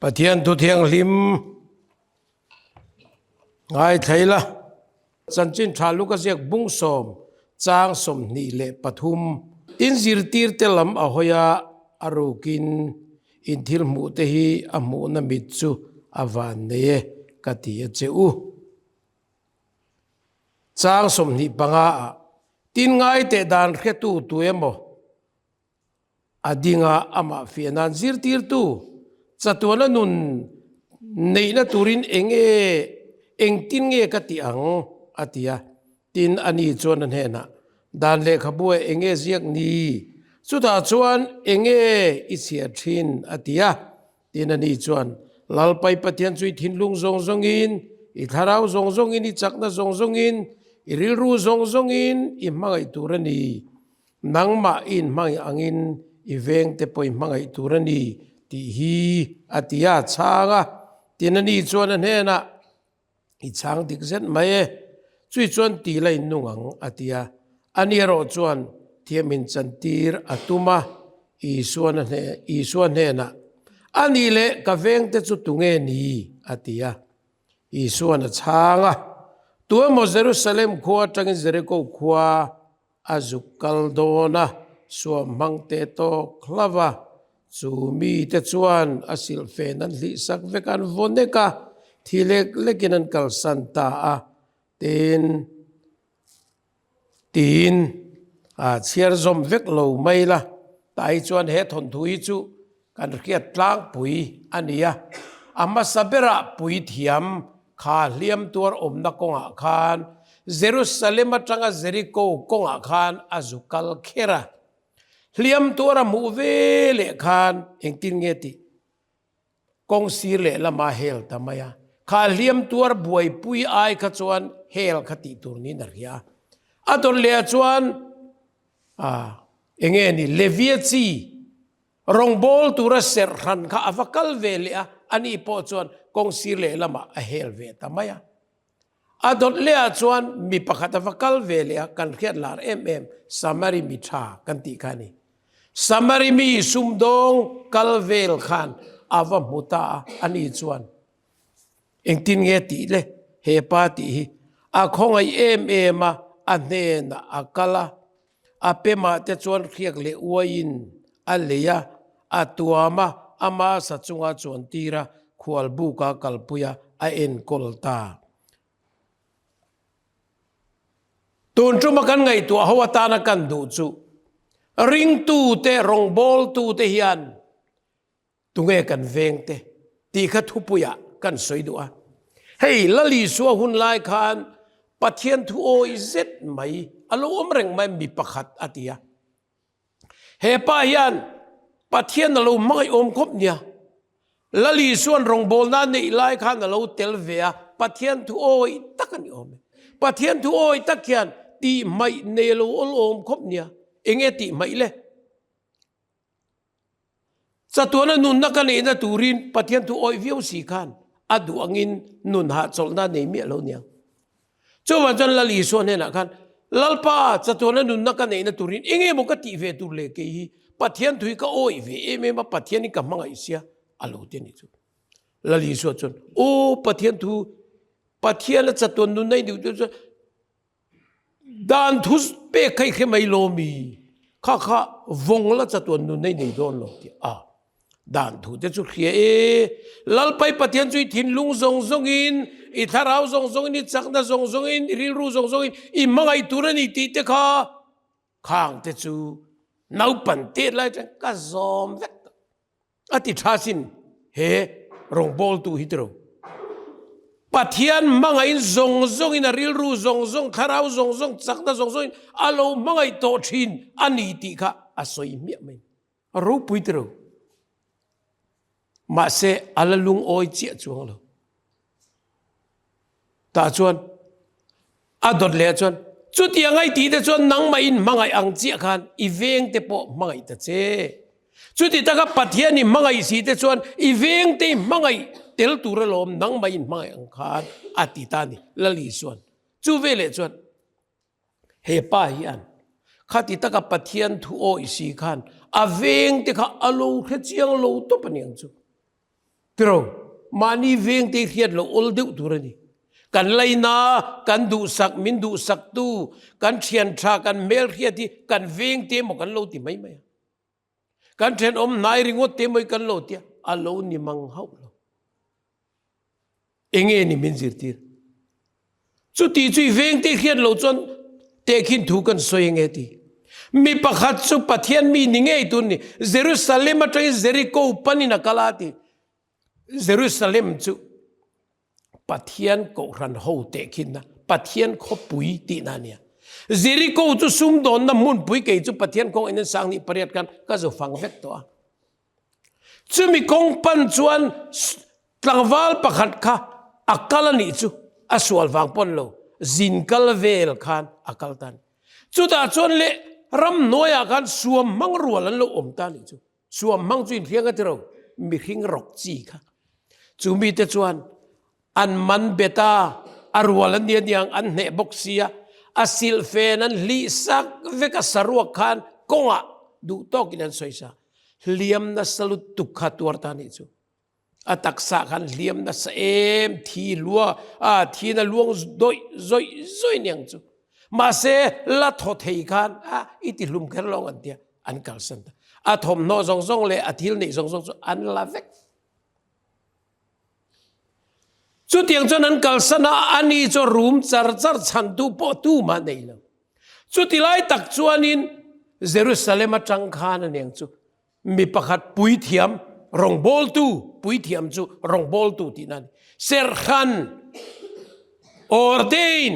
Pathian thu thianghlim ngaithla ila. Chanchin tha Luka ziak bung sawm chang 23. Tin zirtirte lam a hawi a, a rukin in thil hmuh te hi a hmuhna mit chu a van nei e ka ti a che u. Chang 25 ah tin ngai teh dan hretu tu emaw A dinga amah fiah nan zirtirtu chatuana nun neihna turin eng nge, engtin nge ka tih ang? a ti a. Tin, ani chuan a hnenah, Dan lehkhabu ah eng nge ziak ni? Chutah chuan eng nge i chhiar thin? a ti a. Tin, ani chuan, Lalpai Pathian chu i thinlung zawng zawngin, i thlarau zawng zawngin, i chakna zawng zawngin, i rilru zawng zawngin i hmangaih tur a ni. Nangmah i inhmangaih angin i vengte pawh i hmangaih tur a ni, tih hi a ti a, chhang a. Tin, ani chuan a hnenah, I chhang dik zet mai e, chui chuan ti la in nung ang, a ti a. Ani erawh chuan thiam inchantir a tum a, Isua hnenah, A nih leh ka vengte chu tunge ni? a ti a. Isuan a chhang a, Tuemaw Jerusalem khua atangin Jeriko khua A zuk kal dawn a, suam hmang teh tawk hlauh a, chu mite chuan a silhfen an hlihsak vek a, an vaw nek a, thi lek lekin an kalsan ta a, tin tiin a chhiar zawm vek lo mai la, tah hi chuan he thawnthu hi chu Kan hriat tlangpui a ni a, a hmasa berah puithiam kha hliam tuar awmna kawngah khan Jerusalem atanga Jeriko kawngah khan a zu kal kher a. Hliam tuar a hmuh ve leh khan engtin nge tih kawng sir leh lama hel ta mai a. Kha hliam tuar buaipui ai kha chuan hel kha tih tur niin a hria a. A dawt leh ah chuan eng nge ni Levia chi Rawngbawl tura serh hran kha a va kal ve leh a, ani pawh chuan kawng sir lehlamah a hel ve ta mai a. A dawt lehah chuan mi pakhat a va kal ve leh a, kan hriat lar em em Samari mi tha kan tih kha a ni. Samari mi sumdawng kal vel khan a va hmu ta a, ani chuan engtin nge tih le he pa tih hi a khawngaih em em a, a hnenah a kal a. A pemah te chuan hriak leh uaiin a lei a, a tuam a, ama sa chunga chuan tir a, khual buka kalpui a, a enkawl ta. Tun tuma kan ngaihtuah ho atana kan duh chu ringtute, rawngbawltute hian Tunge kan veng te tih kha thupuiah kan sawi duh a. Hei Lal Isua hun lai khan Pathian thu awi zet mai a lo awm reng mai mi pakhat a ti a. He pa hian Pathian a lo hmangaih awm khawp nia. Lal Isuan rawngbawlna a neih lai khan a lo tel ve a, Pathian thu awi tak a ni awm e. Pathian thu awi tak hian tih hmaih nei a lo awl awm khawp nia. Enge tih hmaih le? Chatuana nunna ka neihna turin Pathian thu awih viau si khan a duh angin nun hahchawlhna a nei miah lo niang. Chuvang chuan Lal Isua hnenah khan, Lalpa, chatuana nunna ka neihna turin eng emaw ka tih ve tur leh kei hi Pathian thu hi ka awih ve em em a, Pathian hi ka hmangaih sia a lo ti a nih chu. Lal Isua chuan, Aw Pathian thu, Pathiana chatuan nunna i duh tur chuan Dan thu pek kha i hre mai lo mi? Kha kha vawng la chatuan nun ei nei dawn lo tih a dan thu te chu hria e. Lalpai Pathian chu i thinlung zawng zawngin, i thlarau zawng zawngin, i chakna zawng zawngin, i rilru zawng zawngin i hmangaih tur a ni tih te kha khang te chu naupan tet lai chuan ka zawm vek tawh. A ti tha sin he rawngbawltu hi tiro. Pathian hmangaih zawng zawngin a rilru zawng zawng, thlarau zawng zawng, chakna zawng zawngin a lo hmangaih tawh thin a ni tih kha a sawi hmiah mai. A ropui tiro. Mahse a la lungawi chiah chuang lo. Tah chuan a dawt leh chuan chutiang ai tih te chuan nangmah in hmangaih ang chiah khan i veng te pawh hmangaih ta che. Chuti taka Pathian i hmangaih si te chuan i veng te i hmangaih tel tur alawm nangmah in hmangaih ang khan a ti ta a ni Lal Isuan. Chu veleh chuan he pa hian khati taka Pathian thu awih si khan a veng te kha a lo hre chiang lo tawp a ni ang chu. Tiro, mahni vengte hi hriat loh awl deuh tur a ni. Kan laina, kan duhsak, min duhsaktu, kan thian tha, kan hmel hriat hi kan vengte emaw kan lo ti mai mai a. Kan thenawm hnai ringawt te emaw hi kan lo ti a, a lo ni mang hauh lo. Enge ni min zirtir? Chuti chu i vengte hriat loh chuan tehkhin thu kan sawi enge ti? Mi pakhat chu Pathian mi ni ngei tur ni. Jerusalem atangin Jericho panin a kal a ti. Jerusalem chu Pathian kohhran ho tehkhinna, Pathian khawpui tihna a nia. Jericho chu sumdawnna hmunpui kei chu Pathian kawng in 18 khan ka zu fang vek tawh a. Chumi kawng pan chuan tlangval pakhat kha a kal a nih chu a sual vang pawn lo, zin kal vel khan a kal ta a ni. Chutah chuan leh ramhnuaiah khan suam hmang rual an lo awm ta a nih chu. Suam hmang chu inhliang a ti ro, mihring rawk chi kha. Chu mite chuan an man bet a, a rual an nia niang an hneh bawk sia, a silhfen an hlih sak vek a saruak khan kawngah duh tawkin an sawi sa. Hliam nasa lutuk kha tuar ta nih chu. A taksa khan hliam nasa em thi lua a thi na luang dawih zawih zawih niang chu. Mahse la thaw thei khan a i ti hlum kher lawng an tia an kalsan ta. A thawmhnaw zawng zawng leh a thil neih zawng zawng chu an la vek. Chutiang chuan an kalsan a, ani chu rum char char chhantu pawh tumah nei lo. Chuti lai tak chuanin Jerusalem atang khan a niang chu mi pakhat puithiam rawngbawltu, puithiam chu rawngbawltu tihna a ni, serhran, ordain,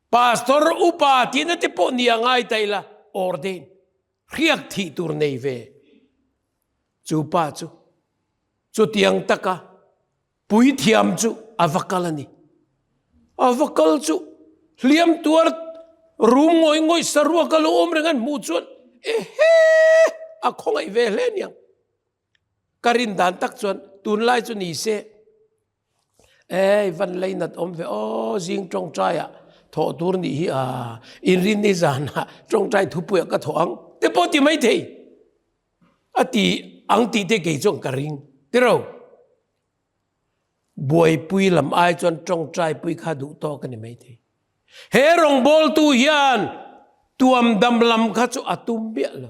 pastor upa tihna te pawh ni a ngai ta ila, ordain, hriak thih tur nei ve. Chu pa chu chutiang taka puithiam chu a va kal a ni. A va kal chu hliam tuar rum ngawih ngawih saruak a lo awm reng an hmuh chuan ehe a khawngaih ve hle aniang. Ka rin dan tak chuan tunlai chu ni se Ei van lei nat awm ve aw zing tawngtai ah thawh tur nih hi a inrin ni zan ah tawngtai thupui ah ka thawh ang te pawh ti mai thei a ti ang tih te kei chuan ka ring tiro buaipui lam ai chuan tawngtai pui kha duh tawk a ni mai thei he rawngbawltu hian tuam dam lam kha chu a tum miah lo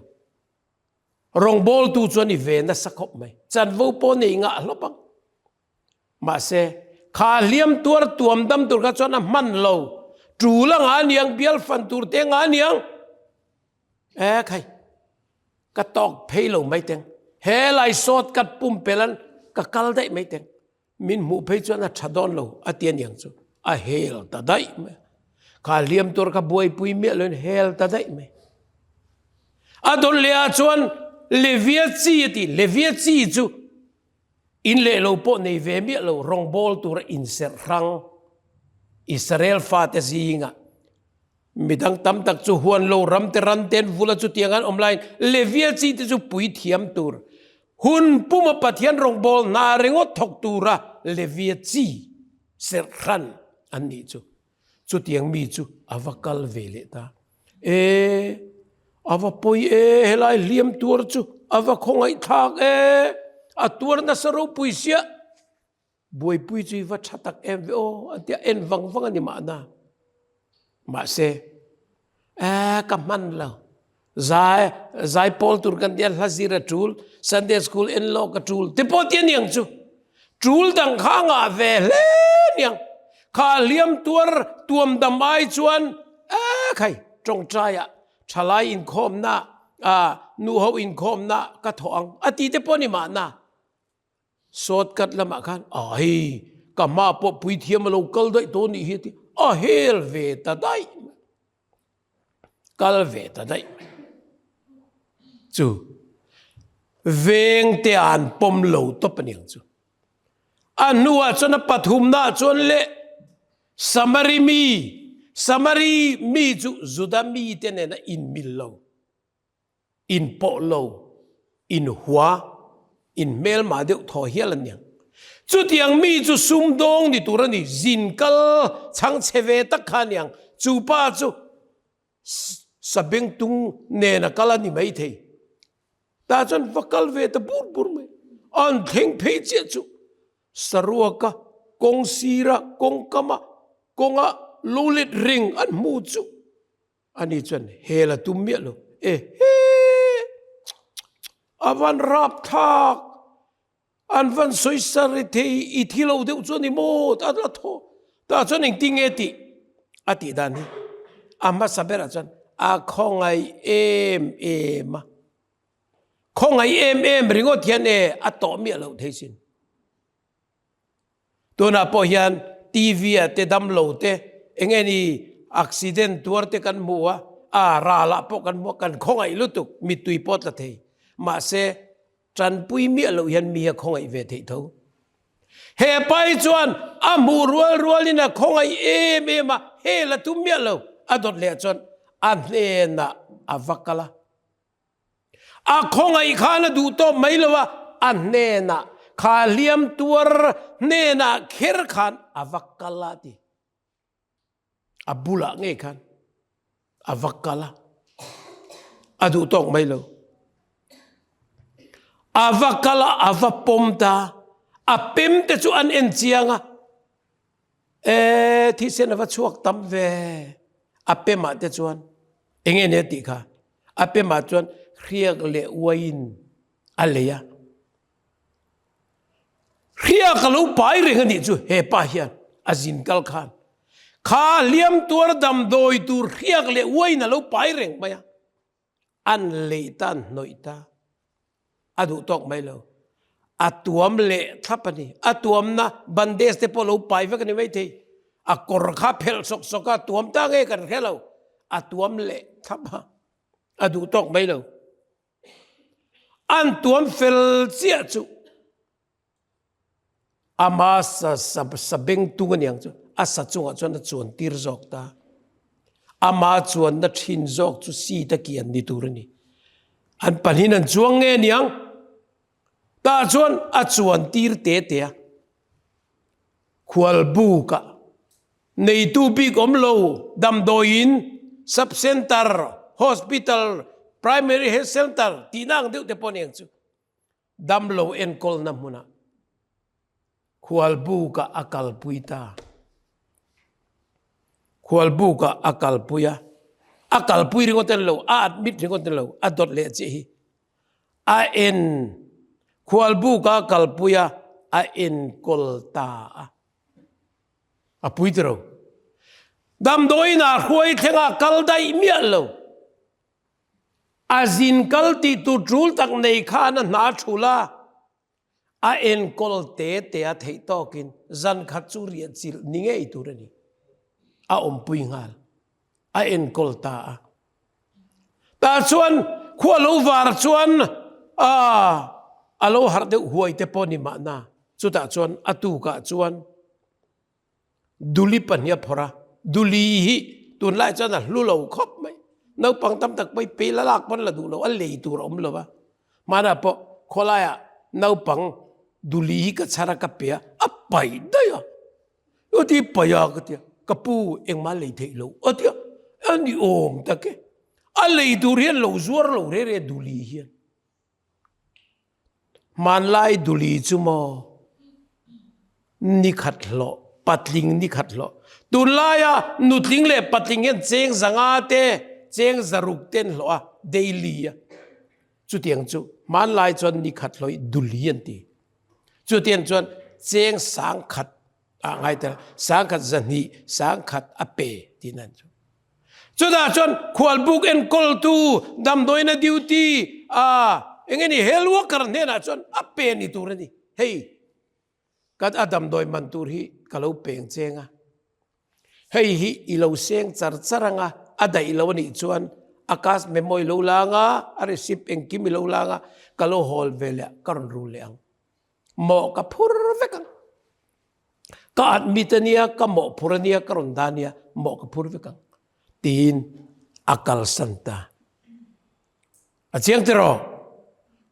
rawngbawltu chuan i ve nasa khawp mai chanvo pawh nei ngah hlawp ang Mahse, kha hliam tuar tuam dam tur kha chuan a hman lo. Tul a nga aniang, bial fan tur te a nga aniang. E khai, ka tawk phei lo mai teng. He lai sawt kat pumpel an ka kal daih mai teng. Min hmuh phei chuan a tha dawn lo a ti aniang chu. A hel ta daih mai. Kha hliam tuar kha buaipui miah loin hel ta daih mai. A dawn leh ah chuan Levia chi a ti. Levia chi chu In leh lo pawh nei ve miah lo rawngbâwl tura inserh hrang Israel fate zingah midang tam tak chu huan lo ram te ran ten vula chutiang an awm laiin Levia chi te chu puithiam tur hun puma Pathian rawngbâwl hna ringawt thawk tura Levia chi serh hran an nih chu. Chutiang mi chu a va kal ve leh ta. E, a va pawi e, helai hliam tuar chu a va khawngaihthlak e, a tuar nasa ropui sia. Buaipui chu i va tha tak em ve aw, an tia en vang vang a ni mahna. Mahse, e, ka hman lo. Zai, zai pawl tur kan tia hla zir a tul, Sunday school en lawk a tul, te pawh ti aniang chu. Tul dang kha ngah ve hle aniang. Kha hliam tuar tuam dam ai chuan e khai tawngtai ah thalai inkhawmna ah nuho inkhawmna ka thawh ang a ti te pawh ni mahna. Shortcut lamah khan a hei ka hma pawh puithiam a lo kal daih tawh nih hi a ti a hel ve ta daih mai. Kal ve ta daih mai. Chu veng te an pawm lo tawp a niang chu. A hnuah chuan a pathumnaah chuan leh Samari mi, Samari mi chu Juda mite nena inmil lo. Inpawh lo, inhua, inhmelmah deuh thaw hial an niang. Chutiang mi chu sumdawng ni tur a ni, zin kal chhang chhe ve tak kha a niang. Chu pa chu sabengtung nen a kal a ni maithei. Tah chuan va kal ve ta bur bur mai. An thleng phei chiah chu. Saruaka kawng sira kawng kama kawnga lo let reng an hmu chu ani chuan hel a tum miah lo. Ehe! A van rapthlak! An van sawi sa ri thei i thi lo deuh chu a ni maw? A la thaw. Tah chuan engtin nge tih a tih dan hi a hmasa berah chuan a khawngaih em em a. Khawngaih em em ringawt hian e a tawh miah loh thei sin. Tunah pawh hian TV ah te damlo te eng nge ni accident tuar te kan hmu a, a ralah pawh kan hmu a, kan khawngaih lutuk mittui pawh tla thei. Mahse tanpui miah loh hian mi hi a khawngaih ve theih tho. He pa hi chuan a hmuh rual rualin a khawngaih em em a, hel a tum miah lo. A dawt leh chuan a hnenah a va kal a. A khawngaih khan a duh tawp mai lo a, a hnenah kha hliam tuar hnenah kher khan a va kal a ti. A bulah ngei khan a va kal a, a duh tawk mai lo. A va kal a, a va pawm ta, a pem te chu an en chiang a, e thisen a va chhuak tam ve, a pemah te chuan eng nge nia tih kha, a pemah chuan hriak leh uaiin a lei a. Hria ka lo pai reng a nih chu he pa hian a zin kal khan kha hliam tuar damdawi tur hriak leh uain a lo pai reng mai a, an lei ta an hnawih ta a duh tawk mai lo a tuam leh thlap a ni a tuamna bandage te pawh lo pai vek a ni maithei a kawr kha phelh sawk sawk a tuam ta nge kan hre lo a tuam leh thlap a a duh tawk mai lo. An tuam fel chiah chu ama sa sa sa beng tung aniang chu a sa chungah chuan a chuan tir zawk ta. Ama chuanna thin zawk chu seat a kian ni tur a ni. An pahnihin an chuang nge aniang tah chuan a chuan tir te te a. Khualbuk ah neitu bik awm lo damdawiin sub center, hospital, primary health center tihna ang deuh te pawh aniang chu damlo enkawlna hmunah khualbuk ah a kalpui ta. Khualbuk ah a kalpui a, a kalpui ringawt a ni lo, a admit ringawt a ni lo, a dawt leh chiah hi A en khualbuk a kalpui a, a enkawl ta a. A pui tiro. Damdawiin ah hruai thleng ah kal daih miah lo. A zin kal tih tur tul tak nei khan a hna thul a. A enkawl te te a theih tawkin zan khat chu riah chilh ni ngei tur a ni. A awmpui nghal. A enkawl ta a. Tah chuan khua lo var chuan a a lo harh deuh huai te pawh ni mahna. Chutah chuan a tukah chuan Duli pahnih a phawrh a, Duli hi tunlai chuan a hlu lo khawp mai. Naupang tam tak pawh hi pe la lak pawn la duh lo, a lei tur a awm lo va. Hmanah pawh khawlaiah naupang Duli hi ka chhar a ka pe a, a paih daih a. A ti paih a ka ti a, ka pu engmah lei theih lo a ti a, a ni awm tak e. A lei tur hian lo zuar lo re re Duli hian. Hmanlai duli chu maw ni khat hlawh, patling ni khat hlawh. Tunlaia nutling leh patling hian cheng zanga te, cheng zaruk te an hlawh a, daily a. Chutiang chu hmanlai chuan ni khat hlawh hi duli an ti. Chutiang chuan cheng sangkhat ah ngai tel, sangkhat zahnih, sangkhat a pe tiin an chu. Chutah chuan khualbuk enkawltu damdawiina duty a eng nge ni health worker hnenah chuan a pe ni tur a ni. Hei kan a damdawi man tur hi ka lo peng cheng a, hei hi i lo seng char char ang a, a daih lo a nih chuan a cash memo i lo lang a, a receipt engkim i lo lang a, ka lo hawl ve leh a, ka rawn rul leh ang. Mawh ka phur vek ang. Ka admit a nia, ka mawhphur a nia, ka rawn dah a nia, mawh ka phur vek ang. Tiin a kalsan ta. A chiang tiraw?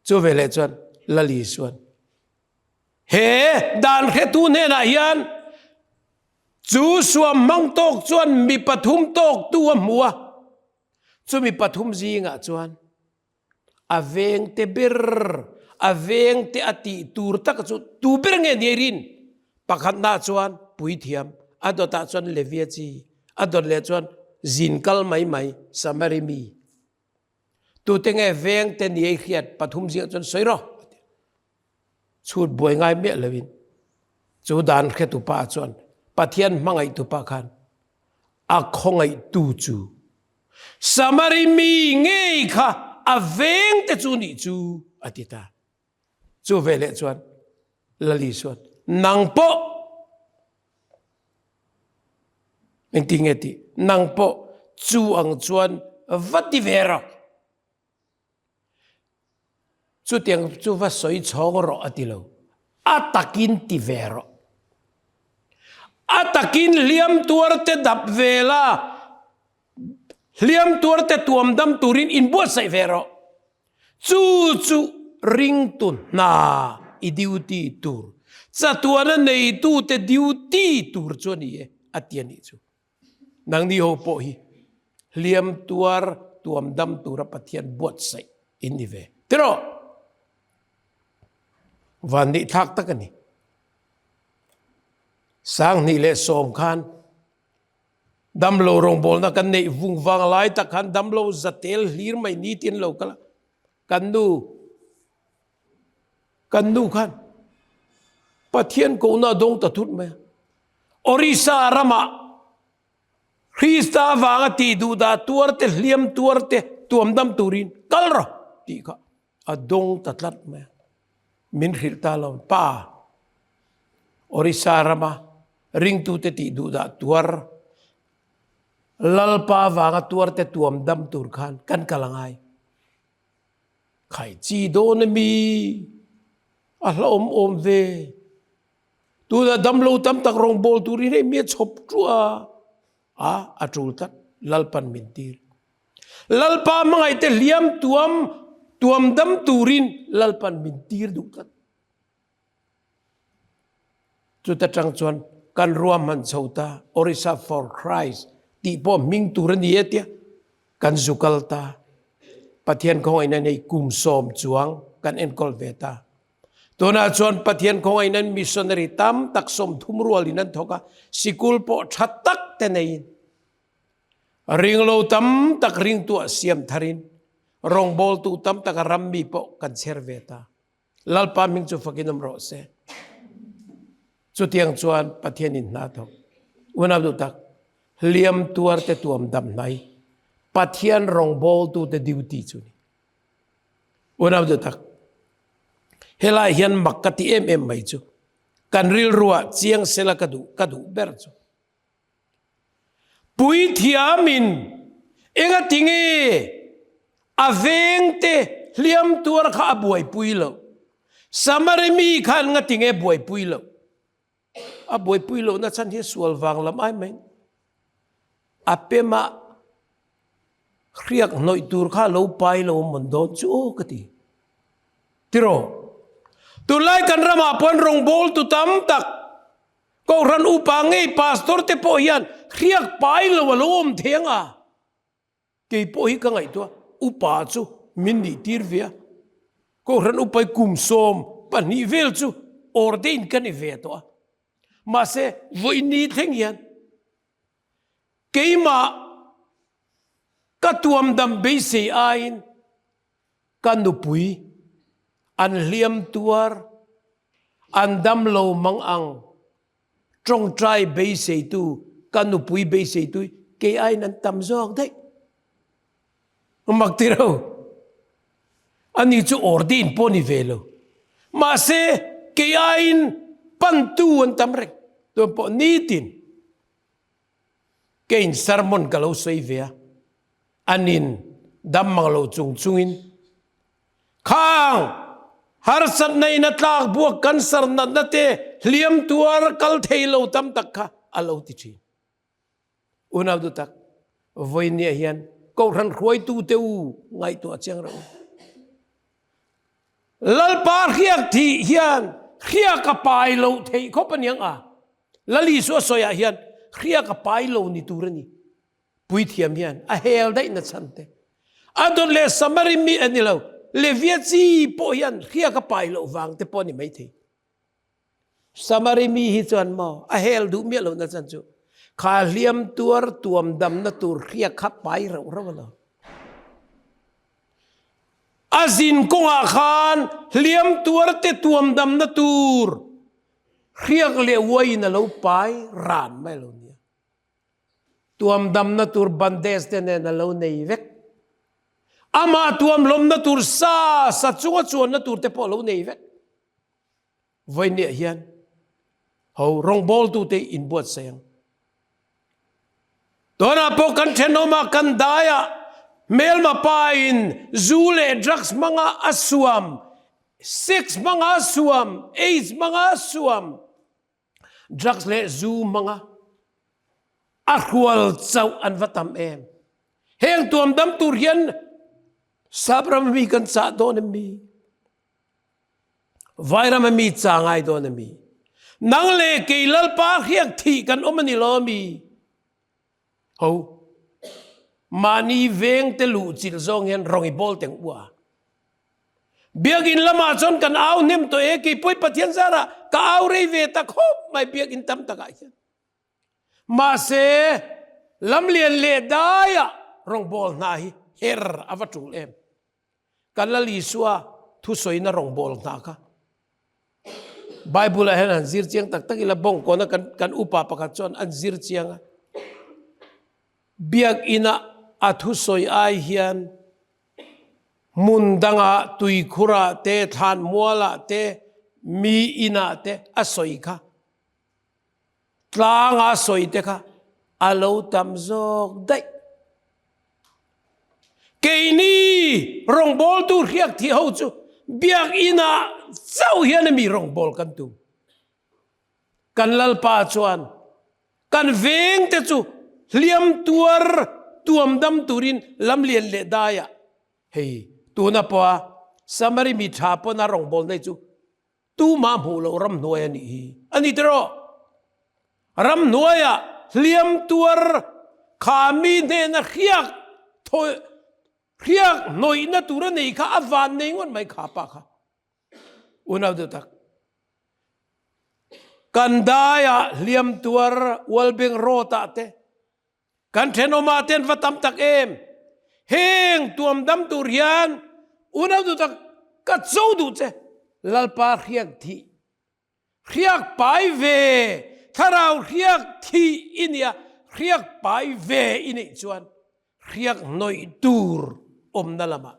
Chu veleh chuan Lali chuan he dan hretu hnenah hian chu suam hmang tawk chuan mi pathum tawktu a hmu a, chumi pathum zingah chuan A vengte ber. A veng te a tih tur taka chu tu ber nge ni rin? Pakhatna chuan puithiam, a dawtah chuan Levia chi, a dawt leh chuan zin kal mai mai Samari mi. Tute nge veng te ni ei hriat pathum zingah chuan sawi rawh a ti. Chhut buai ngai miah loin chu dan hretu pa chuan Pathian hmangaihtu pa khan a khawngaihtu chu Samari mi ngei kha a veng te chu nih chu a ti ta. Chu veleh chuan Lal Isuan nang pawh engtin nge tih nang pawh chu ang chuan va ti ve rawh. Chutiang chu va sawi chhawng rawh a ti lo. A takin ti ve rawh. A takin hliam tuar te dap ve la, hliam tuar te tuam dam turin inbuatsaih ve rawh. Chu chu ringtu hna i duty tur, chatuana neitute duty tur chu a ni e, a ti a nih chu. Nangni ho pawh hi hliam tuar tuam dam tura Pathian buatsaih in ni ve. Tiraw? Van nih thlak tak a ni. 2010 khan damlo rawngbawlna kan neih vung vang lai tak khan damlo zatel hlir mai nitin lo kal a. Kan nu Kan nu khan Pathian kohna a dawng ta thut mai a. Orissa ramah Krista avanga tih duh dah tuar te, hliam tuar te tuam dam turin kal rawh tih kha a dawng ta tlat mai a. Min hrilh ta lo, Pa, Orissa rama ringtute tih duh dah tuar, Lalpa avanga tuar te tuam dam tur khan kan kal angai. Khai chi dawn a mi? A hlauhawm awm ve. Tunah damlo tam tak rawngbâwl turin hei mi a chhawp ṭuah a, a a ṭul tlat. Lalpan min tir. Lalpa hmangaihte hliam tuam tuam dam turin Lalpan min tir duh tlat. Chuta tang chuan kan ruahman chho ta, Orissa for Christ tih pawh hming tur a ni e tia kan zu kal ta. Pathian khawngaihna nei kum sawm chuang kan enkawl ve ta. Tunah chuan Pathian khawngaihna missionary tam tak 30 rualin an thawk a, sikul pawh tha tak te neiin ringlo tam tak ringtuah siam tharin rawngbawltu tam tak a rammi pawh kan chher ve ta. Lalpa hming chu fakin awm rawh se. Chutiang chuan Pathian in hna thawk. Unau duh tak, hliam tuar te tuam dam hnai. Pathian rawngbawltu te duty chu ni. Unau duh tak, helai hian mak ka ti em em mai chu. Kan rilruah chiang sela ka duh, ka duh ber chu. Puithiamin engatinge a vengte hliam tuar kha a buaipui loh? Samari mi khan ngatinge buaipui loh? A buaipui lohna chhan hi sual vang lam ai mai. A pemah hriak hnawih tur kha lo pai lo mawn dawn chu aw ka ti. Tiraw? Tunlai kan ramah pawn rawngbawltu tam tak Kohhran upa ngei pastor te pawh hian hriak pai lo a lo awm thei ang a, kei pawh hi ka ngaihtuah upa chu min nih tir ve a, Kohhran upa hi kum 12 vel chu ordain ka ni ve tawh a, mahse vawiin thleng hian keimah ka tuamdam beisei aiin Ka nupui, an hliam tuar, an dam lo mang ang, tawngtai beiseitu, ka nupui beiseitu hi kei aiin an tam zawk daih. Mak ti ro. Ani chu ordain pawh ni ve lo. Mahse, kei aiin pantu an tam reng. Tuan pawh nitin keiin sermon ka lo sawi ve a. Anin dam mang lo chung chungin khang harsatna in a tlak buak cancer natna te hliam tuar kal thei lo tam tak kha a lo ti thin. Unau du tak, vawinia hian kohhran hruaitu te u ngaihtuah chiang rawh u. Lalpa hriak thih hian hriak a pai lo theih khawp aniang a. Lal Isua sawiah hian hriak a pai lo ni tur a ni. Puithiam hian a hel daih na chhan te. A dawt leh Samari mi a ni lo. Levia chi pawh hian hriak a pai loh vang te pawh a ni maithei. Samari mi hi chuan maw a hel duh miah lohna chan chu kha hliam tuar tuam damna tur hriak kha pai reuh reuh a lo. A zin kawngah khan hliam tuar te tuam damna tur hriak leh uaiin a lo pai ran mai lo nia. Tuam damna tur bandage te nen a lo nei vek. Amah tuam hlawmna tur sa sa chunga chuanna tur te pawh a lo nei vek. Vawinia hian ho rawngbawltute inbuatsaih ang. Tunah pawh kan thenawmah kan daiah hmelma pa in zu leh drugs hmanga a suam, sex hmanga a suam, aids hmanga a suam, drugs leh zu hmanga a hrual chauh an va tam em. Heng tuam dam tur hian Sapram mi kan chah dawn em mi? Vairam a mi cha ngai dawn a mi? Nang le kei Lalpa hriak thih kan awm a ni lo mi? Ho. Mahni veng te luh chilh zawng hian rawng i bawl teng ua. Biakinn lamah chuan kan au hnem tawh e, keipawh i Pathian zarah ka au rei ve ta khawp mai biakinn tam takah hian. Mahse, lamlian leh daiah rawngbâwl hna hi her a va ṭul em? Kan Lal Isua thusawina rawngbâwl hna kha Bible-ah hian han zir chiang tak tak ila, bawngkawna kan kan upa pakhat chuan an zir chiang a. Biakina a thusawi ai hian Hmun dangah tuikhurah te, thlanmualah te, mi inah te a sawi kha, tlanga a sawi te kha a lo tam zawk daih. Keini rawngbawltu hriak thih ho chu biakinah chauh hian a mi rawngbawl kan tum. Kan Lalpa chuan kan vengte chu hliam tuar tuam dam turin lamlian leh daiah hei tuna pawha Samari mi tha pawn a rawngbawlna hi chu tumah hmuh loh ramhnuai a nih hi a ni tiraw? Ramhnuaiah hliam tuar kha mi hnena hriak hriak hnawihna tur a nei kha a van nei ngawt mai kha pa kha. Unau duh tak. Kan daiah hliam tuar Ualbeng Road ah te, kan thenawmah te an va tam tak em. Heng tuam dam tur hian unau duh tak ka cho duh che. Lalpa hriak thih, hriak pai ve, thlarau hriak thih i nia, hriak pai ve i neih chuan hriak hnawih tur awmna lamah,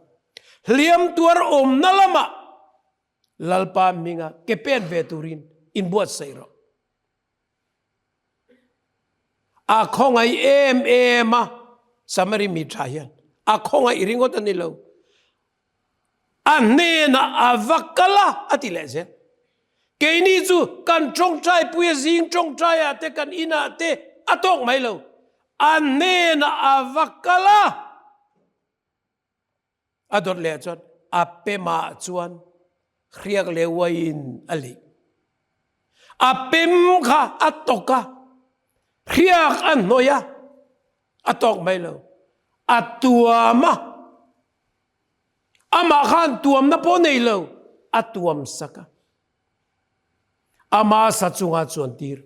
hliam tuar awmna lamah Lalpa hminga ke pen ve turin inbuatsaih rawh. A khawngaih em em a, Samari mi tha hian a khawngaih ringawt a ni lo. A hnenah a va kal a, a ti leh zel. Keini chu kan tawngtai pui a zing tawngtaiah te kan inah te a tawk mai lo. A hnenah a va kal a. A dawt leh chuan a pemah chuan hriak leh uaiin a lih. A pem kha a tawk a, hriak a hnawih a, a tawk mai lo. A tuam a, amah khan tuamna pawh nei lo, a tuam sak a. Ama sa chunga chuan tir.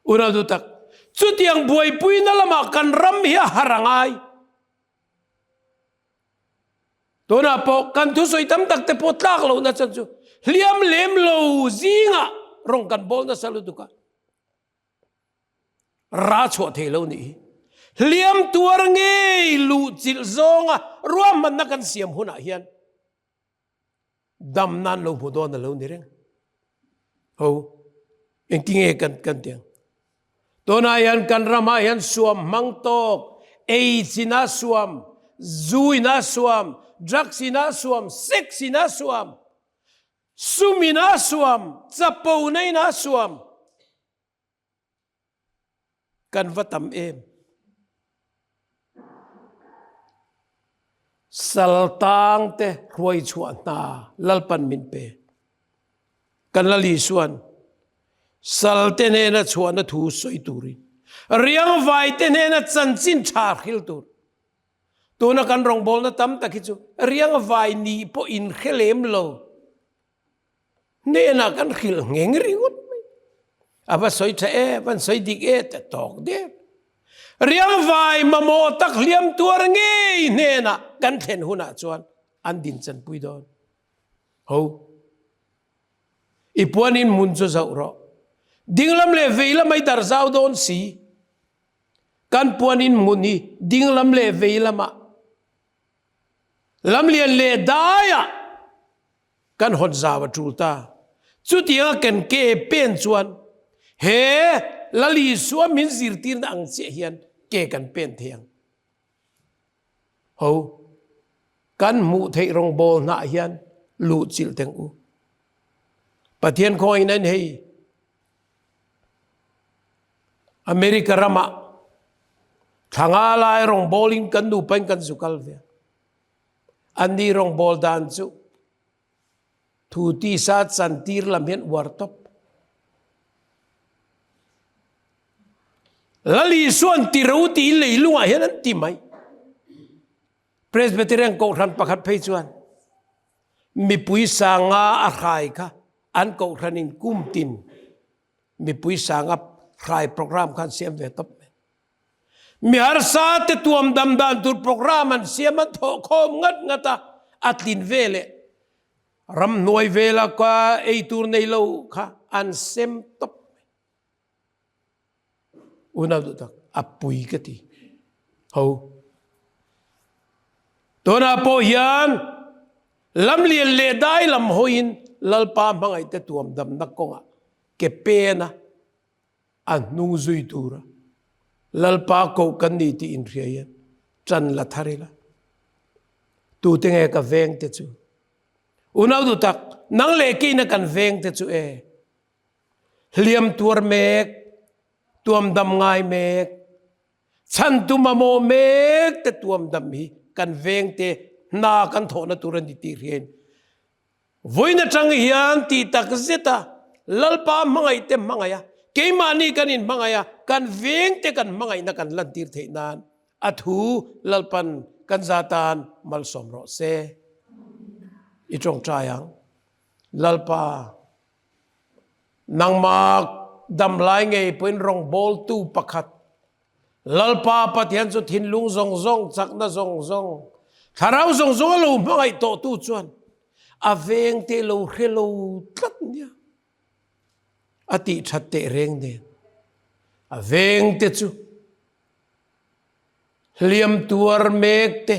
Unau duh tak, chutiang buaipuina lamah kan ram hi a har a ngai. Tunah pawh kan thusawi tam tak te pawh tlak lohna chan chu hliam lem lo zingah rawng kan bawl nasa lutuk a. Ra chhuah thei lo nih hi. Hliam tuar ngei luh chilh zawnga ruahmanna kan siam hunah hian dam nan lo hmu dawn a lo ni reng. Ho, engtinge kan kan tiang. Tunah hian kan ramah hian suam hmang tawk, AIDS in a suam, zu in a suam, drugs in a suam, sex in a suam, sum in a suam, chapo na in a suam. Kan va tam em. Saltang te hruai chhuah hna Lalpan min pe. Kan Lal Isuan salte hnena chhuahna thu sawi turin, riangvai te hnena chanchin tha hril tur. Tuna kan rawngbawlna tam tak hi chu riang vai nih pawh inhre lem lo hnenah kan hrilh ngheng ringawt mai. A va sawi tha e, van sawi dik e ta tawk der. Riang vai mamawh tak hliam tuar ngei hnenah kan thlen hunah chuan an din chanpui dawn. Ho. I puanin hmun chu zoh rawh. Dinglam leh veilam ai dar zau dawn si. Kan puanin hmun hi dinglam leh veilamah lamlian leh daiah kan hawn zau a tul ta. Chutianga kan ke pen chuan he Lal Isua min zirtirna ang chiah hian ke kan pen thei ang. Ho, kan hmuh theih rawngbawl hnah hian luh chilh teng u. Pathian khawngaih in hei America ramah thlanga lai rawngbawl in kan nupa in kan zu kal ve. Anni rawngbawl dan chu thu tisa chantir lam hian uar tawp. Lal Isuan ti ro ti leilungah hian an ti mai. Presbyterian kohhran pakhat phei chuan mipui sanga a hrai kha an kohhran in kum tin mipui sanga hrai program khan siam ve tawp mai. Mi harsa te tuam dam dan tur program an siam an thawh khawm ngat ngat a, a tlin ve leh ramhnuai vela ka ei tur nei lo kha an sem tawp mai. Unau duh tak, a pui ka ti. Ho. Tunah pawh hian lamlian leh dai lam hawiin Lalpa hmangaihte tuam damna kawngah ke pen a, a hnung zui tura Lalpa koh kan ni tih inhria hian ṭan la thar ila. Tute nge ka veng te chu? Unau duh tak, nang leh keina kan veng te chu e. Hliam tuar mek, tuam dam ngai mek, chhantu mamawh mek te tuam dam hi kan veng te hna kan thawhna tur a ni tih hriain Vawiin atang hian tih tak zeta Lalpa hmangaih te hmangaih a, keimahni kan inhmangaih a, kan veng te kan hmangaihna kan lantir theih nan a thu Lalpan kan za tan malsawm rawh se. I tawngtai ang. Lalpa, nangmah damlai ngei pawhin rawngbawltu pakhat Lalpa Pathian chu thinlung zawng zawng, chakna zawng zawng, thlarau zawng zawng a lo hmangaih tawhtu chuan a veng te lo hre lo tlat nia. A tih that teh reng nen a veng te chu hliam tuar mek te,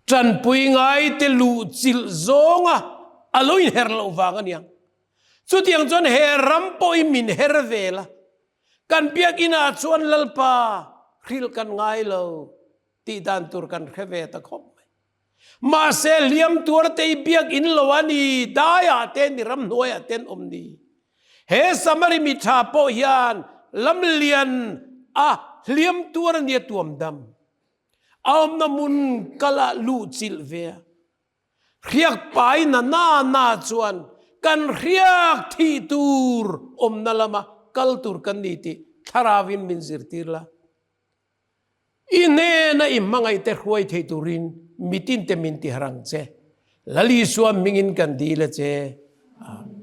tanpui ngai te luh chilh zawnga a lo inher loh vang a niang. Chutiang chuan he ram pawhin min her vel a, Kan biakinn ah chuan Lalpa hrilh kan ngai lo tih dan tur kan hre ve ta khawp mai. Mahse hliam tuar te i biakinn lo a ni, dai ah te ni, ramhnuai ah ten awm ni. He Samari mi tha pawh hian lamlian a hliam tuar a nia tuam dam. A awmna hmun kal ah luh chilh ve a. Hriak pai na na na chuan kan hriak thih tur awmna lama kal tur kan ni tih Thlarauin min zirtir la. I hnena i hmangaihte hruai thei turin mitinte min ti harang che. Lal Isua hmingin kan dil a che. Amen.